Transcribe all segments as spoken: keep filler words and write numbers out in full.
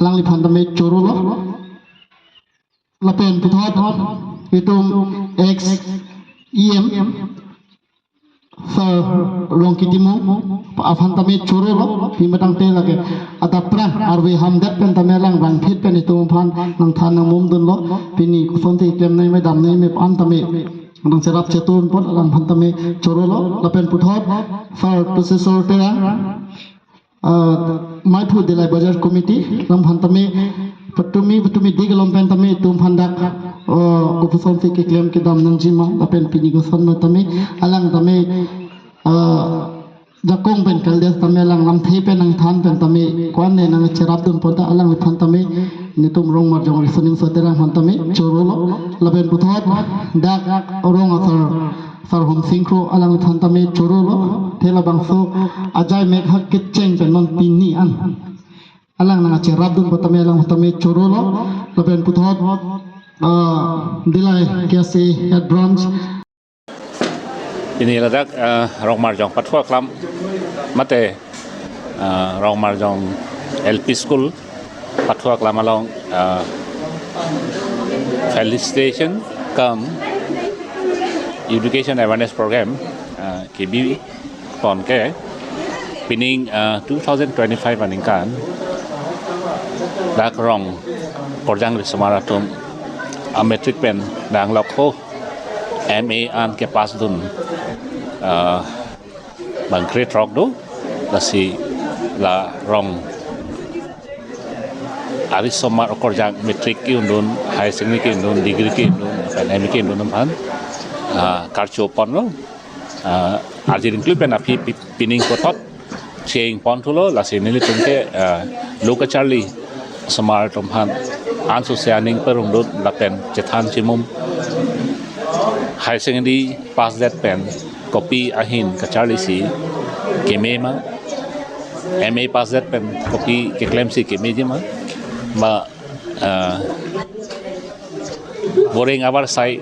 Alangliphan tame chorolo. Lapen puthot itum ex E M Sir Rongki Timung aphan tame chorolo, pima tangte lake adap prang arve hamdet pen tame alang rangphit pen itum aphan nangthan nangmumdunlo, pini kosonsi klem nangji ma dam nangji ma an tame nangcherap chetun apot alangphan tame chorolo. Lapen puthot Sir Tusisor Terang, ah, Maiphu Dillai Bazar Committee, alangphan tame patumi patumi dik along pen tame itum aphan dak, ah, kopusonsi keklem kedam nangji ma lapen pini koson ma tame alang tame, ah, jakong pen kaldes tame alang lamthe pen nangthan pen tame ko-an ne nangcherapdun apot ta alangliphan tame netum Rongmarjong Risoning Soterang aphan tame chorolo. Lapen puthot dak rong asar Sir Homsing Kro alangliphan tame chorolo. Te labangso ajai mek ha kecheng pen non pini an alang nangcherapdun apot tame alang tame chorolo. Lapen puthot, ah, Dillai K S A Head Branch. Pini ladak, ah, Rongmarjong Pathu Aklam mate, ah, Rongmarjong L P School Pathu Aklam along, ah, felicitation cum education awareness program, ah, kebi pon ke pining, ah, two thousand twenty-five aningkan dak rong Okorjang risomar atum a matric pen dang lok ho M A an kepass dun, ah, bang krethrok do, lasi la rong arisomar Okorjang matric ke-un dun, higher secondary ke-un dun, degree ke-un dun, lapen M A ke-un dun aphan, ah, karcho ponlo. Ah, arjir ingklui pen aphi pi-, pining puthot cheng pon thulo, lasi nelitum ke, ah, lo kacharli osomar atum aphan ansose aning parongdun lapen chethan chemum. Higher secondary pass det pen kopi ahin kacharli si keme ma, M A pass det pen kopi keklem si kemeji ma, ma, ah, boreng avarsai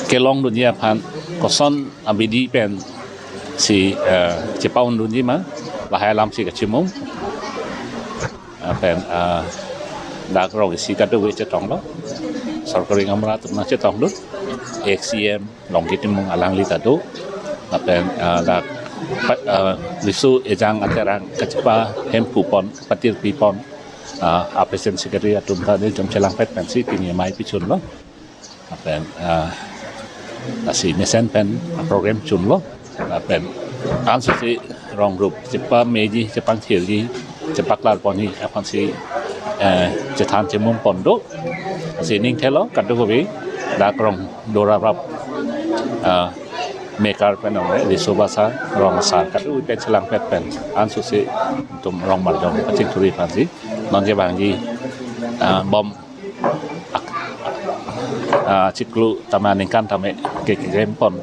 kelongdunji aphan koson abidi pensi, ah, chepa-un dunji ma, lahai alam si kachimum. Ah, pen, ah, dak rong isi kadokave chetonglo. Sorkari ngamra atum nangchetongdun. Ex E M Rongki Timung alangli ta do. Lapen, ah, dak pa-, ah, Riso Ejang Aterang kachepa hemphu pon, patirpi pon, ah, a-president secretary atum ta nelitum chelangpet pensi pini amei pichunlo. Lapen, ah, lasi mesen pen program chunlo. Lapen ansose rong rup chepameji, chepangthirji, chepaklar ponji aphansi, eh, chethan chemum pon do. Lasi ning thelo kadokave dak rong dorap rap, ah, mekar pen ong riso basa rong asar kadokave pen chelangpet pen ansose itum Rongmarjong kachingthurji aphansi non kevangji, ah, bom ak-, ah, chiklo tame aningkan tame ke, keklem pon,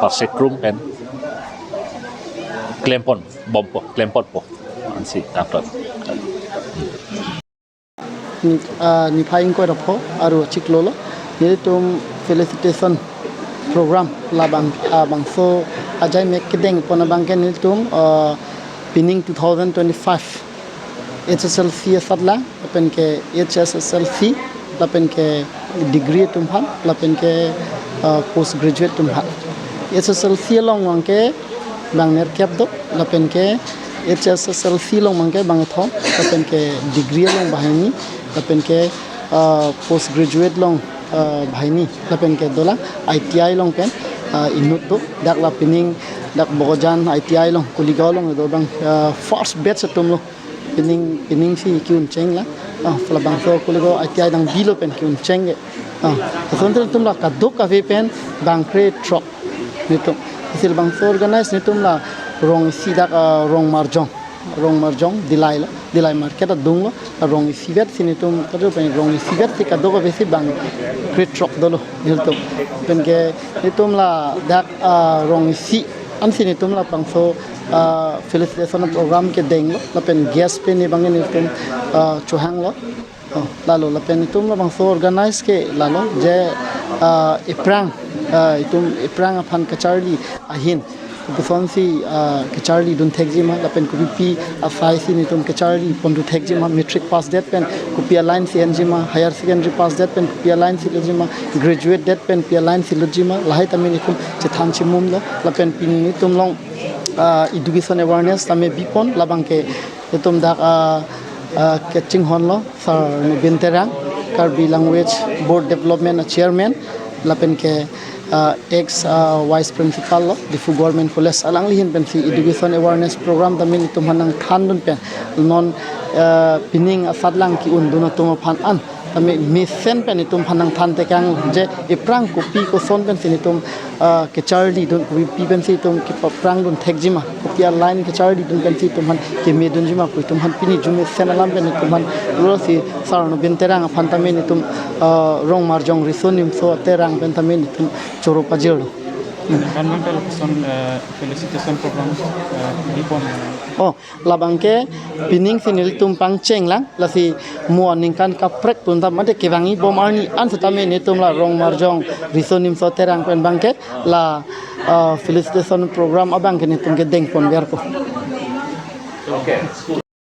pasekrum pen klem pon bompo, klem ponpo ansi apot. Ni, ah, niphai ingkoi ra pho aru chiklo lo. Nelitum felicitation program labang, ah, bangso ajai mek kedeng pon abang ke nelitum, ah, pining two thousand twenty-five H S L C asatlang, lapen ke H S S L C, lapen ke degree atum aphan, lapen ke, ah, post graduate atum aphan. H S L C along abang ke bang nerkep do, lapen ke H S S L C along abang ke bangthom, lapen ke degree along banghini, lapen ke, ah, post graduate along, ah, banghini, lapen ke dolang I T I along pen, ah, inut do, dak la pining, dak Bokajan I T I along, Kuligaon along do bang, ah, first batch atum lo. Pining, pining si ke-un cheng la. Ah, labangso Kuligaon I T I dang bilo pen ke-un cheng ke. Ah, lason atum la kadokave pen bang krethrok nelitum. Lasi labangso organize nelitum la rong isi dak, ah, Rongmarjong. Rongmarjong, Dillai lo. Dillai market adung lo. Rong isivet si nelitum kadokave pen rong isivet si kadokave si bang krethrok dolo nelitum. Pen ke nelitum la dak, ah, rong isi Ansi netum labangso, ah, felicitation program kedenglo, lapen guest pen ne bang netum, ah, chohanglo. Oh, lalo lapen netum labangso organize ke lalo je, ah, ephrang, ah, itum ephrang aphan kacharli ahin. Kopuson si, ah, kacharlidun thekjima, lapen kopipi asai si netum kacharli pondu thekjima, matric pass det pen kopi a-line si enjima, higher secondary pass det pen kopi a-line si lutjima, graduate det pen pi a-line si lutjima, lahai tame netum chethan chimumlo, lapen pini netum along, ah, education awareness tame bipon, labang ke netum dak, ah, ah, kachinghonlo, Sar Nobin Terang, Karbi Language Board Development a-chairman, lapen ke, ah, ex, ah, vice principal lo, Diphu Government College, alangli ahin pensi education awareness program tame netum aphan nangthandun pen, non, ah, pining asatlang ke-undun atum aphan an, tame mesen pen netum aphan nangthan tekang je ephrang kopi koson pensi netum, ah, kacharlidun, kopipi pensi netum kepaphrangdun thekjima, kopi a-line kacharlidun pensi netum aphan kemedunjima pu netum aphan pini arjumesen alam pen netum aphan rulo si Sar Nobin Terang aphan tame netum, ah, Rongmarjong Riso Nimso Terang pen tame netum choro pajirlo. Kan bang kalau pesan, eh, felicitation program, eh, di pon. Oh, labang ke pining si nelitum pangcheng lang, lasi mo aningkan kaprek atum ta mate kevangji bom arni an setame netum la Rongmarjong Riso Nimso Terang pen bang ke la, ah, felicitation program abang ke netum kedeng ponverpo. Okay.